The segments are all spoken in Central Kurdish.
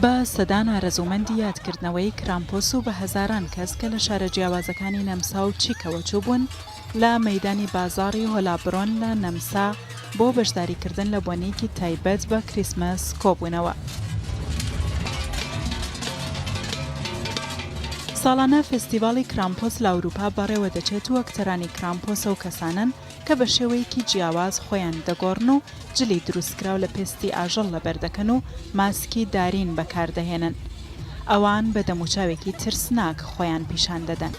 بە سەدان ئارەزوومەندی یادکردنەوەی کرامپۆس و بە هەزاران کەس کە لە شارە جیاوازەکانی نەمسا و چیکەوە چووبوون لە مەیدانی بازاڕی هۆلابرۆن لە نەمسا بۆ بەشداریکردن لە بۆنەیەکی تایبەت بە کریسمس کۆبوونەوە. ساڵانە فێستیڤاڵی کرامپۆس لە ئەوروپا بەڕێوەدەچێت و ئەکتەرانی کرامپۆس ئەو کەسانەن کە بە شێوەیەکی جیاواز خۆیان دەگۆڕن و جلی دروستکراو لە پێستی ئاژەڵ لەبەر دەکەن و ماسکی دارین بەکاردەهێنن. ئەوان بە دەموچاوێکی ترسناک خۆیان پیشان دەدەن.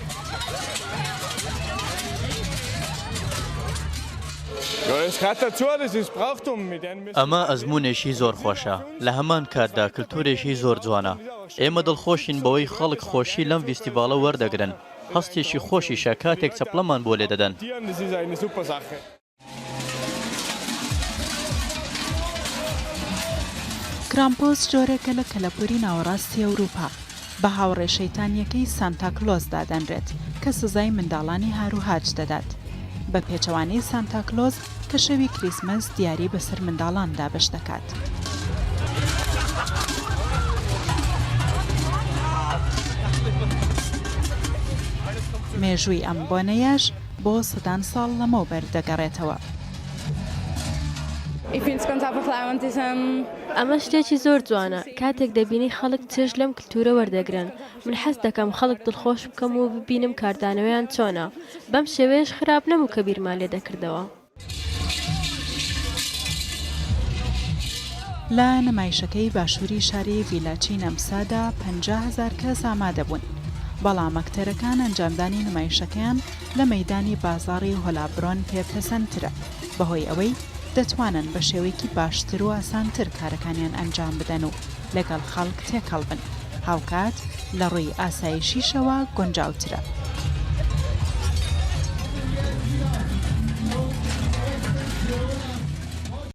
ئەمە ئەزموونێکی زۆر خۆشە، لە هەمان کاتدا کلتورێکی زۆر جوانە. ئێمە دڵخۆشین بەوەی خەڵک خۆشی لەم ڤیستیڤاڵە وەردەگرن. هەستێکی خۆشیشە کاتێک چەپڵەمان بۆ لێدەدەن. کرامپۆس جۆرێکە لە کەلەپوری ناوەڕاستی ئەوروپا، بە هاوڕێ شەیتانییەکەی سانتا کلۆس دادەنرێت کە سزای منداڵانی هاروهاج دەدات. بە پێچەوانەی سانتا کلۆس کە شەوی کریسمس دیاری بەسەر منداڵان دابەش دەکات. مێژووی ئەم بۆنەیەش بۆ سەدان ساڵ لەمەوبەر دەگەڕێتەوە. ئەمە شتێکی زۆر جوانە کاتێک دەبینی خەڵک چێژ لەم کلتورە وەردەگرن، من حەز دەکەم خەڵک دڵخۆش بکەم و ببینم کاردانەوەیان چۆنە، بەم شێوەیەش خراپ نەبوو کە بیرمان لێ دەکردەوە. لە نمایشەکەی باشووری شاری ڤیلاچی نەمسادا 50,000 کەس ئامادەبوون، بەڵام ئەکتەرەکان ئەنجامدانی نمایشەکەیان لە مەیدانی بازاڕی هۆلابرۆن پێ پەسەندترە، بەهۆی ئەوەی دەتوانن بە شێوەیەکی باشتر و ئاسانتر کارەکانیان ئەنجام بدەن و لەگەڵ خەڵک تێکەڵ بن، هاوکات لە ڕووی ئاسایشیشەوە گونجاوترە.